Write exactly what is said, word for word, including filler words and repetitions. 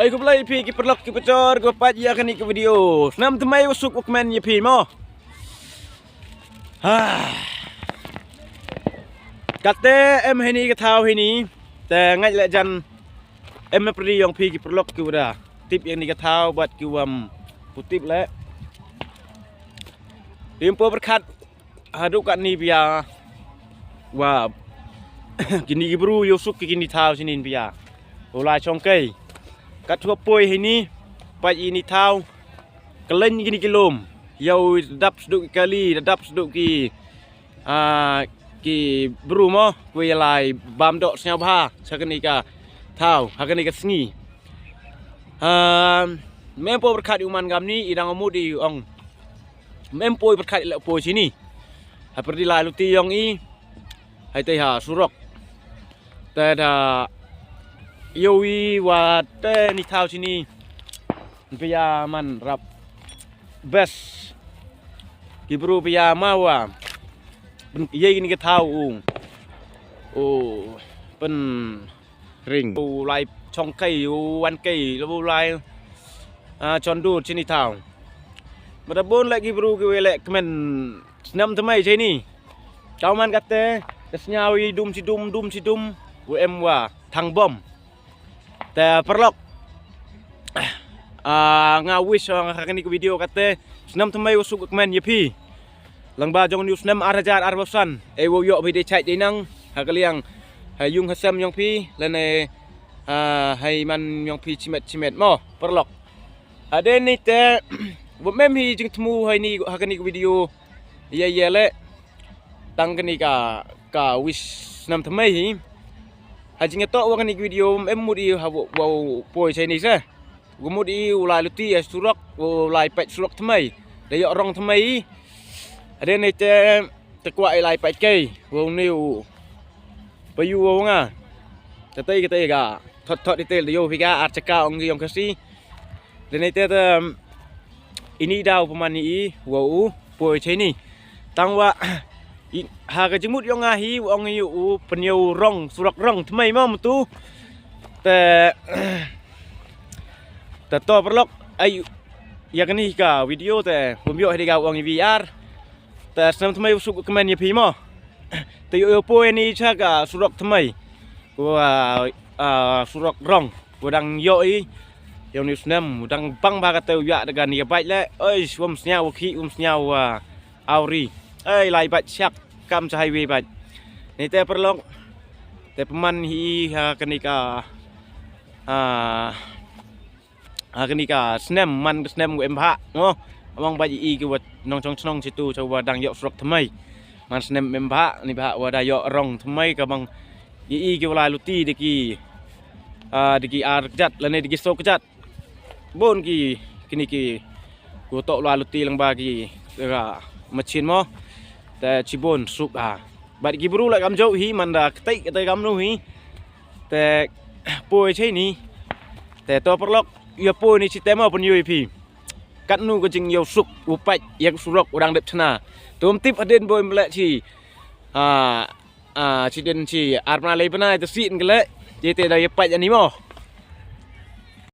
Ai khublei phi ki paralok ki pachor ki paid ïa kane ka video. Snem thymmai u suk u kmen ïa phi mo. Ha. Kate em hini ka thaw hini. Te ngait le jan em na pyrdi ïong phi ki paralok ki wada tip ïa kane ka thaw bad ki wam pu tip le. Rim po berkat. Haduh katni pia wa kini ki bru ïoh suk ki kini thaw sinin pia. U lai chongkei. Kat thua poi hini pat ini thaw. Kelen kini ki lum. Ïoh dap sduk ki kali, dap sduk ki ah, ki bru mo, kui lai bam dok sñiaw bha, sa kani ka thaw, ha kani ka sngi. Ah, mem po berkat ïa u man gamni, i dang mut i ong. Mem poi berkat ila poi sini. Ha pyrdi lai luti ïong i. Hai te ha surok. Te da ïoh i wa te ni thaw sini. Pia man rap bes. Ki bru pia ma wa. Pen ye ni ka thaw u. U pen ring. U lai chongkei, u wankei, u lai ah, chondur sini thaw. Mada bun lagi bru ki wele kmen snem thymmai sini. Kau man kate, te sñiaw i dum si dum, dum si dum, u em wa, thang bom. Te paralok. Ah, nga wish ha kani ka video kate, snem thymmai u suk kmen ïa phi. Lang ba jong ni u snem ar hajar ar basan, e wo ïoh phi de chait de nang, ha ka liang, ha yung ha sem yong phi, lane, ah, hai man yong phi chimet chimet mo, paralok. Ade ni te, wa mem hi jingthmu hai ni, ha kani ka video, ïa ïa le, tang kani ka, ka wish snem thymmai hi. Ha jingto wa kani ka video, em mut i ha wa, wa poi chai ni se. Wa mut i u lai luti, surok, u lai pet surok thymmai. Da ïoh rong thymmai. Ade ni te, te kwah i lai pet kei, wa ni u, pa yu wa nga. Te te ka te ka, thot thot i te da ïoh phi ka, ar chaka ong ki ong kasi. Dene te te, um, ini daw pman i wa u poi chai ni. Tang wa i, ha ka jingmut yong nga hi wa ong i u pynïoh rong surok rong thymmai ma mutu. Te te to paralok ai ïa kani ka video te bym ïoh hi de ka wa ong i V R. Te snem thymmai u suk kmen ïa phi mo. Te ïoh ïoh poi ni cha ka surok thymmai. Wa ah, surok rong. Wa dang ïoh i. Ïoh ni snem, wa dang bang ba ka te u ïa da ka ni ka bike le. Oi, wam sñiaw wa ki, wam sñiaw wa auri. Ai, lai bike siak kam cha highway bike. Ni te paralok. Te pman hi ha kani ka ah, ha kani ka snem man ka snem em bha mo. Amang ba i ki wa nong chong chnong chitu cha wa dang ïoh surok thymmai. Man snem em bha ni bha wa da ïoh rong thymmai ka bang i ki wa lai luti de ki ah, de ki ar jat lane de ki so jat. Bon ki kini ki ku to lai luti lang ba ki ka machin mo. Te chibon suk ha. Bad ki bru la kam jauh hi man da ktai ktai kam nu hi. Te poi chai ni. Te to paralok ïa poi ni chi te ma pynïoh ïa phi. Kat nu ka jingïoh suk u pait ïa ka surok u dang dep chna. Tum tip hadin boi mlek chi. Ah, ah, chi den chi ar bna lei bna te si ngle. Te te da ïa pait ani mo.